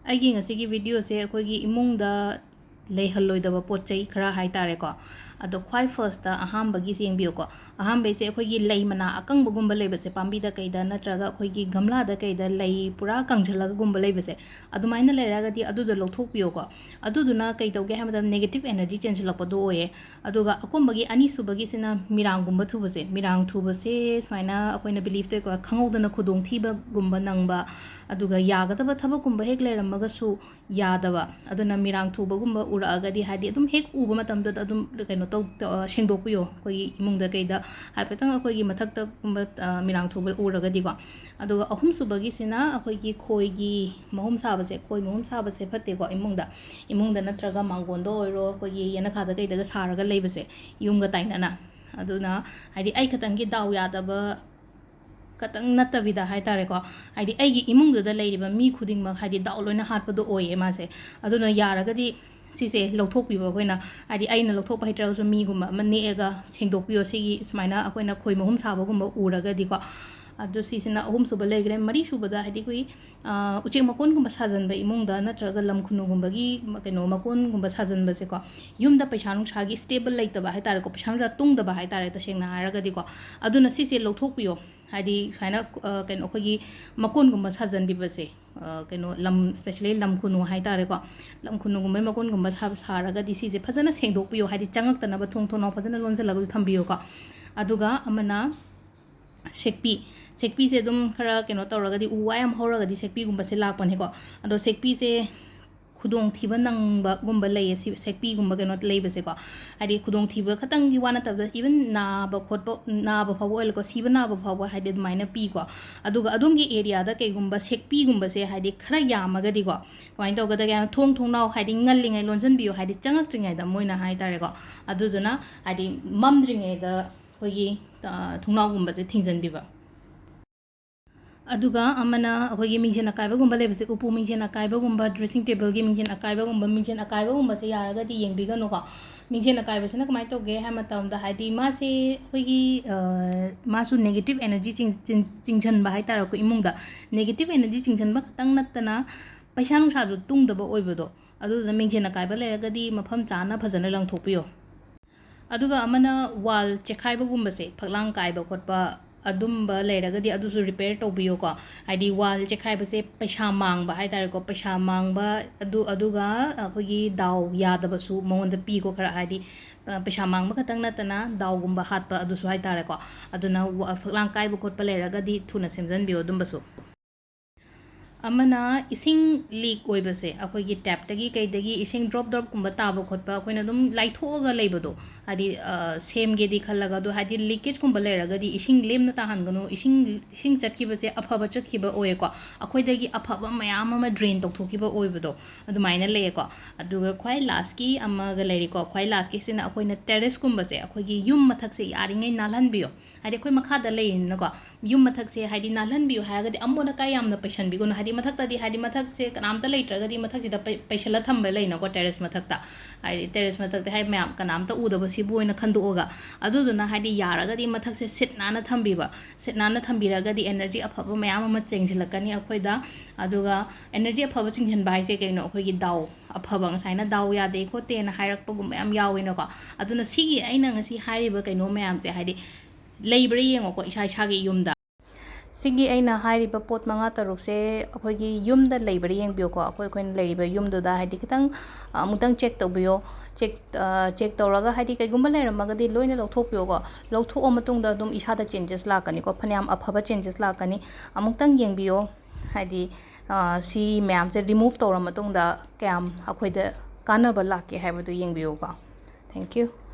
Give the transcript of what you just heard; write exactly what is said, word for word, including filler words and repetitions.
ꯑꯩꯒꯤ ꯉꯁꯤꯒꯤ ꯚꯤꯗꯤꯑꯣꯁꯦ ꯑꯩꯈꯣꯏꯒꯤ ꯏꯃꯨꯡꯗ ꯂꯩꯍꯜꯂꯣꯏꯗꯕ ꯄꯣꯠ ꯆꯩ ꯈꯔ ꯍꯥꯏꯇꯥꯔꯦꯀꯣ꯫ ꯑꯗꯣ ꯈ꯭ꯋꯥꯏ ꯐꯥꯔꯁꯇ ꯑꯍꯥꯟꯕꯒꯤꯁꯦ ꯌꯦꯡꯕꯤꯌꯨꯀꯣ꯫ ꯑꯍꯥꯟꯕꯩꯁꯦ ꯑꯩꯈꯣꯏꯒꯤ ꯂꯩ ꯃꯅꯥ ꯑꯀꯪꯕꯒꯨꯝꯕ ꯂꯩꯕꯁꯦ, ꯄꯥꯝꯕꯤꯗ ꯀꯩꯗ ꯅꯠꯇ꯭ꯔꯒ ꯑꯩꯈꯣꯏꯒꯤ ꯒꯝꯂꯥꯗ ꯀꯩꯗ ꯂꯩ ꯄꯨꯔꯥ ꯀꯪꯁꯤꯜꯂꯒꯒꯨꯝꯕ ꯂꯩꯕꯁꯦ, ꯑꯗꯨꯃꯥꯏꯅ ꯂꯩꯔꯒꯗꯤ ꯑꯗꯨꯗꯣ ꯂꯧꯊꯣꯛꯄꯤꯌꯣꯀꯣ꯫ ꯑꯗꯨꯗꯨꯅ ꯀꯩ ꯇꯧꯒꯦ ꯍꯥꯏꯕ ꯃꯇꯝꯗ negative energy ꯆꯦꯟꯁꯤꯜꯂꯛꯄꯗꯣ ꯑꯣꯏꯌꯦ꯫ ꯑꯗꯨꯒ ꯑꯀꯨꯝꯕꯒꯤ ꯑꯅꯤꯁꯨꯕꯒꯤꯁꯤꯅ ꯃꯤꯔꯥꯡꯒꯨꯝꯕ ꯊꯨꯕꯁꯦ꯫ ꯃꯤꯔꯥꯡ ꯊꯨꯕꯁꯦ ꯁꯨꯃꯥꯏꯅ ꯑꯩꯈꯣꯏꯅ believe ꯇꯧꯏꯀꯣ, ꯈꯪꯍꯧꯗꯅ ꯈꯨꯗꯣꯡꯊꯤꯕꯒꯨꯝꯕ ꯅꯪꯕ, ꯑꯗꯨꯒ ꯌꯥꯒꯗꯕ ꯊꯕꯛꯀꯨꯝꯕ ꯍꯦꯛ ꯂꯩꯔꯝꯃꯒꯁꯨ ꯌꯥꯗꯕ꯫ ꯑꯗꯨꯅ ꯃꯤꯔꯥꯡ ꯊꯨꯕꯒꯨꯝꯕ ꯎꯔꯛꯑꯒꯗꯤ, ꯍꯥꯏꯗꯤ, ꯑꯗꯨꯝ ꯍꯦꯛ ꯎꯕ ꯃꯇꯝꯗꯨꯗ ꯑꯗꯨꯝ ꯀꯩꯅꯣ ꯇꯧ-, ꯇꯧ-, ꯁꯦꯡꯗꯣꯛꯄꯤꯌꯣ꯫ ꯑꯩꯈꯣꯏꯒꯤ ꯏꯃꯨꯡꯗ ꯀꯩꯗ ꯍꯥꯏꯐꯦꯠꯇꯪ ꯑꯩꯈꯣꯏꯒꯤ ꯃꯊꯛꯇꯒꯨꯝꯕ, ꯑ, ꯃꯤꯔꯥꯡ ꯊꯨꯕ ꯎꯔꯒꯗꯤꯀꯣ꯫ ꯑꯗꯨꯒ ꯑꯍꯨꯝꯁꯨꯕꯒꯤꯁꯤꯅ ꯑꯩꯈꯣꯏꯒꯤ ꯈꯣꯏꯒꯤ ꯃꯍꯨꯝ ꯁꯥꯕꯁꯦ꯫ ꯈꯣꯏ ꯃꯍꯨꯝ ꯁꯥꯕꯁꯦ ꯐꯠꯇꯦꯀꯣ ꯏꯃꯨꯡꯗ꯫ ꯏꯃꯨꯡꯗ ꯅꯠꯇ꯭ꯔꯒ ꯃꯥꯡꯒꯣꯟꯗ ꯑꯣꯏꯔꯣ, ꯑꯩꯈꯣꯏꯒꯤ ꯌꯦꯅꯈꯥꯗ ꯀꯩꯗꯒ ꯁꯥꯔꯒ ꯂꯩꯕꯁꯦ, ꯌꯨꯝꯒ ꯇꯥꯏꯅꯅ꯫ ꯑꯗꯨꯅ, ꯍꯥꯏꯗꯤ, ꯑꯩ ꯈꯛꯇꯪꯒꯤ ꯗꯥꯎ ꯌꯥꯗꯕ ꯈꯛꯇꯪ ꯅꯠꯇꯕꯤꯗ ꯍꯥꯏꯇꯥꯔꯦꯀꯣ, ꯍꯥꯏꯗꯤ, ꯑꯩꯒꯤ ꯏꯃꯨꯡꯗꯨꯗ ꯂꯩꯔꯤꯕ ꯃꯤ ꯈꯨꯗꯤꯡꯃꯛ, ꯍꯥꯏꯗꯤ, ꯗꯥꯎ ꯂꯣꯏꯅ ꯍꯥꯠꯄꯗꯣ ꯑꯣꯏꯌꯦ ꯃꯥꯁꯦ꯫ ꯑꯗꯨꯅ ꯌꯥꯔꯒꯗꯤ ꯁꯤꯁꯦ ꯂꯧꯊꯣꯛꯄꯤꯕ ꯑꯩꯈꯣꯏꯅ, ꯍꯥꯏꯗꯤ, ꯑꯩꯅ ꯂꯧꯊꯣꯛꯄ ꯍꯩꯇ꯭ꯔꯒꯁꯨ ꯃꯤꯒꯨꯝꯕ ꯑꯃ ꯅꯦꯛꯑꯒ ꯁꯦꯡꯗꯣꯛꯄꯤꯌꯣ꯫ ꯁꯤꯒꯤ ꯁꯨꯃꯥꯏꯅ ꯑꯩꯈꯣꯏꯅ ꯈꯣꯏ ꯃꯍꯨꯝ ꯁꯥꯕꯒꯨꯝꯕ ꯎꯔꯒꯗꯤꯀꯣ꯫ ꯑꯗꯨ ꯁꯤꯁꯤꯅ ꯑꯍꯨꯝꯁꯨꯕ ꯂꯩꯈ꯭ꯔꯦ꯫ ꯃꯔꯤꯁꯨꯕꯗ, ꯍꯥꯏꯗꯤ, ꯑꯩꯈꯣꯏ, ꯑ, ꯎꯆꯦꯛ ꯃꯀꯣꯟꯒꯨꯝꯕ ꯁꯥꯖꯟꯕ ꯏꯃꯨꯡꯗ ꯅꯠꯇ꯭ꯔꯒ ꯂꯝ ꯈꯨꯅꯨꯒꯨꯝꯕꯒꯤ ꯃ-, ꯀꯩꯅꯣ, ꯃꯀꯣꯟꯒꯨꯝꯕ ꯁꯥꯖꯟꯕꯁꯦꯀꯣ, ꯌꯨꯝꯗ ꯄꯩꯁꯥ ꯅꯨꯡꯁꯥꯒꯤ stable ꯂꯩꯇꯕ ꯍꯥꯏꯇꯥꯔꯦꯀꯣ, ꯄꯩꯁꯥ ꯅꯨꯡꯁꯥ ꯇꯨꯡꯗꯕ ꯍꯥꯏꯇꯥꯔꯦ ꯇꯁꯦꯡꯅ ꯍꯥꯏꯔꯒꯗꯤꯀꯣ꯫ ꯑꯗꯨꯅ ꯁꯤꯁꯦ ꯂꯧꯊꯣꯛꯄꯤꯌꯣ꯫ ꯍꯥꯏꯗꯤ, ꯁꯨꯃꯥꯏꯅ, ꯑ, ꯀꯩꯅꯣ, ꯑꯩꯈꯣꯏꯒꯤ ꯃꯀꯣꯟꯒꯨꯝꯕ ꯁꯥꯖꯟꯕꯤꯕꯁꯦ, ꯑ, ꯀꯩꯅꯣ, ꯂꯝ, especially ꯂꯝ ꯈꯨꯅꯨ ꯍꯥꯏꯇꯥꯔꯦꯀꯣ, ꯂꯝ ꯈꯨꯅꯨꯒꯨꯝꯕꯒꯤ ꯃꯀꯣꯟꯒꯨꯝꯕ ꯁꯥ-, ꯁꯥꯔꯒꯗꯤ ꯁꯤꯁꯦ ꯐꯖꯅ ꯁꯦꯡꯗꯣꯛꯄꯤꯌꯣ꯫ ꯍꯥꯏꯗꯤ, ꯆꯪꯉꯛꯇꯅꯕ ꯊꯣꯡ ꯊꯣꯡꯅꯥꯎ ꯐꯖꯅ ꯂꯣꯟꯁꯤꯜꯂꯒꯁꯨ ꯊꯝꯕꯤꯌꯨꯀꯣ꯫ ꯑꯗꯨꯒ ꯑꯃꯅ ꯁꯦꯛꯄꯤ꯫ ꯁꯦꯛꯄꯤꯁꯦ ꯑꯗꯨꯝ ꯈꯔ ꯀꯩꯅꯣ ꯇꯧꯔꯒꯗꯤ, ꯎ ꯋꯥ ꯌꯥꯝ ꯍꯧꯔꯒꯗꯤ ꯁꯦꯛꯄꯤꯒꯨꯝꯕꯁꯦ ꯂꯥꯛꯄꯅꯦꯀꯣ꯫ ꯑꯗꯣ ꯁꯦꯛꯄꯤꯁꯦ ꯈꯨꯗꯣꯡꯊꯤꯕ ꯅꯪꯕꯒꯨꯝꯕ ꯂꯩꯌꯦ, ꯁꯤ ꯁꯦꯛꯄꯤꯒꯨꯝꯕ ꯀꯩꯅꯣ ꯂꯩꯕꯁꯦꯀꯣ꯫ ꯍꯥꯏꯗꯤ, ꯈꯨꯗꯣꯡꯊꯤꯕ ꯈꯛꯇꯪꯒꯤ ꯋꯥ ꯅꯠꯇꯕꯗ, even ꯅꯥꯕ ꯈꯣꯠꯄ, ꯅꯥꯕ ꯐꯥꯎꯕ ꯑꯣꯏꯔꯣꯀꯣ, ꯁꯤꯕ ꯅꯥꯕ ꯐꯥꯎꯕ, ꯍꯥꯏꯗꯤ, ꯑꯗꯨꯃꯥꯏꯅ ꯄꯤꯀꯣ꯫ ꯑꯗꯨꯒ ꯑꯗꯣꯝꯒꯤ ꯑꯦꯔꯤꯌꯥꯗ ꯀꯩꯒꯨꯝꯕ ꯁꯦꯛꯄꯤꯒꯨꯝꯕꯁꯦ, ꯍꯥꯏꯗꯤ, ꯈꯔ ꯌꯥꯝꯃꯒꯗꯤꯀꯣ, ꯀꯃꯥꯏꯅ ꯇꯧꯒꯗꯒꯦ ꯍꯥꯏꯅ, ꯊꯣꯡ ꯊꯣꯡꯅꯥꯎ, ꯍꯥꯏꯗꯤ, ꯉꯜꯂꯤꯉꯩ ꯂꯣꯟꯁꯤꯟꯕꯤꯌꯨ, ꯍꯥꯏꯗꯤ, ꯆꯪꯉꯛꯇ꯭ꯔꯤꯉꯩꯗ ꯃꯣꯏꯅ ꯍꯥꯏꯇꯥꯔꯦꯀꯣ꯫ ꯑꯗꯨꯗꯨꯅ, ꯍꯥꯏꯗꯤ, ꯃꯝꯗ꯭ꯔꯤꯉꯩꯗ ꯑꯩꯈꯣꯏꯒꯤ, ꯑ, ꯊꯣꯡꯅꯥꯎꯒꯨꯝꯕꯁꯦ ꯊꯤꯡꯖꯤꯟꯕꯤꯕ꯫ ꯑꯗꯨꯒ ꯑꯃꯅ ꯑꯩꯈꯣꯏꯒꯤ ꯃꯤꯡꯖꯦꯜ ꯑꯀꯥꯏꯕꯒꯨꯝꯕ ꯂꯩꯕꯁꯦ, ꯎꯄꯨ ꯃꯤꯡꯖꯦꯜ ꯑꯀꯥꯏꯕꯒꯨꯝꯕ, dressing tableꯒꯤ ꯃꯤꯡꯖꯦꯜ ꯑꯀꯥꯏꯕꯒꯨꯝꯕ, ꯃꯤꯡꯖꯦꯜ ꯑꯀꯥꯏꯕꯒꯨꯝꯕꯁꯦ ꯌꯥꯔꯒꯗꯤ ꯌꯦꯡꯕꯤꯒꯅꯨꯀꯣ꯫ ꯃꯤꯡꯖꯦꯜ ꯑꯀꯥꯏꯕꯁꯤꯅ ꯀꯃꯥꯏꯅ ꯇꯧꯒꯦ ꯍꯥꯏꯕ ꯃꯇꯝꯗ, ꯍꯥꯏꯗꯤ, ꯃꯥꯁꯦ ꯑꯩꯈꯣꯏꯒꯤ, ꯑ, ꯃꯥꯁꯨ negative energy ꯆꯤꯡ-, ꯆꯤꯡ-, ꯆꯤꯡꯁꯤꯟꯕ ꯍꯥꯏꯇꯥꯔꯦꯀꯣ ꯏꯃꯨꯡꯗ꯫ Negative energy ꯆꯤꯡꯁꯤꯟꯕ ꯈꯛꯇꯪ ꯅꯠꯇꯅ, ꯄꯩꯁꯥ ꯅꯨꯡꯁꯥꯁꯨ ꯇꯨꯡꯗꯕ ꯑꯣꯏꯕꯗꯣ, ꯑꯗꯨꯗꯨꯅ ꯃꯤꯡꯖꯦꯜ ꯑꯀꯥꯏꯕ ꯂꯩꯔꯒꯗꯤ ꯃꯐꯝ ꯆꯥꯅ ꯐꯖꯅ ꯂꯪꯊꯣꯛꯄꯤꯌꯣ꯫ ꯑꯗꯨꯒ ꯑꯃꯅ ꯋꯥꯜ ꯆꯦꯛꯈꯥꯏꯕꯒꯨꯝꯕꯁꯦ, ꯐꯛꯂꯥꯡ ꯀꯥꯏꯕ ꯈꯣꯠꯄ ꯑꯗꯨꯝꯕ ꯂꯩꯔꯒꯗꯤ ꯑꯗꯨꯁꯨ ꯔꯤꯄꯦꯌꯔ ꯇꯧꯕꯤꯌꯣꯀꯣ꯫ ꯍꯥꯏꯗꯤ ꯋꯥꯜ ꯆꯦꯛꯈꯥꯏꯕꯁꯦ ꯄꯩꯁꯥ ꯃꯥꯡꯕ ꯍꯥꯏ ꯇꯥꯔꯦꯀꯣ, ꯄꯩꯁꯥ ꯃꯥꯡꯕ ꯑꯗꯨ, ꯑꯗꯨꯒ ꯑꯩꯈꯣꯏꯒꯤ ꯗꯥꯎ ꯌꯥꯗꯕꯁꯨ ꯃꯉꯣꯟꯗ ꯄꯤꯀꯣ ꯈꯔ꯫ ꯍꯥꯏꯗꯤ ꯄꯩꯁꯥ ꯃꯥꯡꯕ ꯈꯛꯇꯪ ꯅꯠꯇꯅ ꯗꯥꯎꯒꯨꯝꯕ ꯍꯥꯠꯄ ꯑꯗꯨꯁꯨ ꯍꯥꯏ ꯇꯥꯔꯦꯀꯣ꯫ ꯑꯗꯨꯅ ꯐꯛꯂꯥꯡ ꯀꯥꯏꯕ ꯈꯣꯠꯄ ꯂꯩꯔꯒꯗꯤ ꯊꯨꯅ ꯁꯦꯝꯖꯤꯟꯕꯤꯌꯣ ꯑꯗꯨꯝꯕꯁꯨ꯫ ꯑꯃꯅ ꯏꯁꯤꯡ ꯂꯤꯛ ꯑꯣꯏꯕꯁꯦ, ꯑꯩꯈꯣꯏꯒꯤ ꯇꯦꯞꯇꯒꯤ ꯀꯩꯗꯒꯤ ꯏꯁꯤꯡ ꯗ꯭ꯔꯣꯞ ꯗ꯭ꯔꯣꯞꯀꯨꯝꯕ ꯇꯥꯕ ꯈꯣꯠꯄ ꯑꯩꯈꯣꯏꯅ ꯑꯗꯨꯝ ꯂꯥꯏꯊꯣꯛꯑꯒ ꯂꯩꯕꯗꯣ, ꯍꯥꯏꯗꯤ ꯁꯦꯝꯒꯦꯗꯤ ꯈꯜꯂꯒ, ꯑꯗꯣ ꯍꯥꯏꯗꯤ ꯂꯤꯀꯦꯖꯀꯨꯝꯕ ꯂꯩꯔꯒꯗꯤ ꯏꯁꯤꯡ ꯂꯦꯝꯅ ꯇꯥꯍꯟꯒꯅꯨ꯫ ꯏꯁꯤꯡ ꯏꯁꯤꯡ ꯆꯠꯈꯤꯕꯁꯦ ꯑꯐꯕ ꯆꯠꯈꯤꯕ ꯑꯣꯏꯌꯦꯀꯣ, ꯑꯩꯈꯣꯏꯗꯒꯤ ꯑꯐꯕ ꯃꯌꯥꯝ ꯑꯃ ꯗ꯭ꯔꯦꯟ ꯇꯧꯊꯣꯛꯈꯤꯕ ꯑꯣꯏꯕꯗꯣ ꯑꯗꯨꯃꯥꯏꯅ ꯂꯩꯌꯦꯀꯣ꯫ ꯑꯗꯨꯒ ꯈ꯭ꯋꯥꯏ ꯂꯥꯁꯀꯤ ꯑꯃꯒ ꯂꯩꯔꯤꯀꯣ, ꯈ꯭ꯋꯥꯏ ꯂꯥꯁꯀꯤꯁꯤꯅ ꯑꯩꯈꯣꯏꯅ ꯇꯦꯔꯦꯁꯀꯨꯝꯕꯁꯦ, ꯑꯩꯈꯣꯏꯒꯤ ꯌꯨꯝ ꯃꯊꯛꯁꯦ ꯌꯥꯔꯤꯉꯩ ꯅꯥꯜꯍꯟꯕꯤꯌꯣ꯫ ꯍꯥꯏꯗꯤ ꯑꯩꯈꯣꯏ ꯃꯈꯥꯗ ꯂꯩꯔꯤꯅꯤꯅꯀꯣ, ꯌꯨꯝ ꯃꯊꯛꯁꯦ ꯍꯥꯏꯗꯤ ꯅꯥꯜꯍꯟꯕꯤꯌꯨ ꯍꯥꯏꯔꯒꯗꯤ ꯑꯃꯣꯠ ꯑꯀꯥꯏ ꯌꯥꯝꯅ ꯄꯩꯁꯟꯕꯤꯒꯅꯨ꯫ ꯍꯥꯏꯗꯤ ꯃꯊꯛꯇꯗꯤ, ꯍꯥꯏꯗꯤ ꯃꯊꯛꯁꯦ ꯀꯅꯥꯝꯇ ꯂꯩꯇ꯭ꯔꯒꯗꯤ ꯃꯊꯛꯁꯤꯗ ꯄꯩ- ꯄꯩꯁꯜꯂ ꯊꯝꯕ ꯂꯩꯅꯀꯣ, ꯇꯦꯔꯦꯁ ꯃꯊꯛꯇ꯫ ꯍꯥꯏꯗꯤ ꯇꯦꯔꯦꯁ ꯃꯊꯛꯇ ꯍꯥꯏ ꯃꯌꯥꯝ ꯀꯅꯥꯝꯇ ꯎꯗꯕ ꯁꯤꯕꯨ ꯑꯣꯏꯅ ꯈꯟꯗꯣꯛꯑꯒ, ꯑꯗꯨꯗꯨꯅ ꯍꯥꯏꯗꯤ ꯌꯥꯔꯒꯗꯤ ꯃꯊꯛꯁꯦ ꯁꯤꯠ ꯅꯥꯟꯅ ꯊꯝꯕꯤꯕ꯫ ꯁꯤꯠ ꯅꯥꯟꯅ ꯊꯝꯕꯤꯔꯒꯗꯤ ꯑꯦꯅꯔꯖꯤ ꯑꯐꯕ ꯃꯌꯥꯝ ꯑꯃ ꯆꯦꯟꯁꯤꯜꯂꯛꯀꯅꯤ ꯑꯩꯈꯣꯏꯗ꯫ ꯑꯗꯨꯒ ꯑꯦꯅꯔꯖꯤ ꯑꯐꯕ ꯆꯤꯡꯁꯤꯟꯕ ꯍꯥꯏꯁꯦ ꯀꯩꯅꯣ? ꯑꯩꯈꯣꯏꯒꯤ ꯗꯥꯎ ꯑꯐꯕ, ꯉꯁꯥꯏꯅ ꯗꯥꯎ ꯌꯥꯗꯦ ꯈꯣꯠꯇꯦꯅ ꯍꯥꯏꯔꯛꯄꯒꯨꯝꯕ ꯌꯥꯝ ꯌꯥꯎꯋꯦꯅꯀꯣ꯫ ꯑꯗꯨꯅ ꯁꯤꯒꯤ ꯑꯩꯅ ꯉꯁꯤ ꯍꯥꯏꯔꯤꯕ ꯀꯩꯅꯣ ꯃꯌꯥꯝꯁꯦ ꯍꯥꯏꯗꯤ ꯂꯩꯕ꯭ꯔꯥ ꯌꯦꯡꯉꯣꯀꯣ ꯏꯁꯥ ꯏꯁꯥꯒꯤ ꯌꯨꯝꯗ꯫ ꯁꯤꯒꯤ ꯑꯩꯅ ꯍꯥꯏꯔꯤꯕ ꯄꯣꯠ ꯃꯉꯥ ꯇꯔꯨꯛꯁꯦ ꯑꯩꯈꯣꯏꯒꯤ ꯌꯨꯝꯗ ꯂꯩꯕ꯭ꯔꯥ ꯌꯦꯡꯕꯤꯌꯨꯀꯣ꯫ ꯑꯩꯈꯣꯏ, ꯑꯩꯈꯣꯏꯅ ꯂꯩꯔꯤꯕ ꯌꯨꯝꯗꯨꯗ ꯍꯥꯏꯗꯤ ꯈꯤꯇꯪ, ꯑ, ꯑꯃꯨꯛꯇꯪ ꯆꯦꯛ ꯇꯧꯕꯤꯌꯣ꯫ ꯆꯦꯛ, ꯑ, ꯆꯦꯛ ꯇꯧꯔꯒ ꯍꯥꯏꯗꯤ ꯀꯩꯒꯨꯝꯕ ꯂꯩꯔꯝꯃꯒꯗꯤ ꯂꯣꯏꯅ ꯂꯧꯊꯣꯛꯄꯤꯌꯣꯀꯣ꯫ ꯂꯧꯊꯣꯛꯑ ꯃꯇꯨꯡꯗ ꯑꯗꯨꯝ ꯏꯁꯥꯗ ꯆꯦꯟꯖꯦꯁ ꯂꯥꯛꯀꯅꯤꯀꯣ, ꯐꯅꯌꯥꯝ ꯑꯐꯕ ꯆꯦꯟꯖꯦꯁ ꯂꯥꯛꯀꯅꯤ꯫ ꯑꯃꯨꯛꯇꯪ ꯌꯦꯡꯕꯤꯌꯣ, ꯍꯥꯏꯗꯤ, ꯑ, ꯁꯤ ꯃꯌꯥꯝꯁꯦ ꯔꯤꯃꯨꯚ ꯇꯧꯔ ꯃꯇꯨꯡꯗ ꯀꯌꯥꯝ ꯑꯩꯈꯣꯏꯗ ꯀꯥꯟꯅꯕ ꯂꯥꯛꯀꯦ ꯍꯥꯏꯕꯗꯨ ꯌꯦꯡꯕꯤꯌꯨꯀꯣ꯫ Thank you.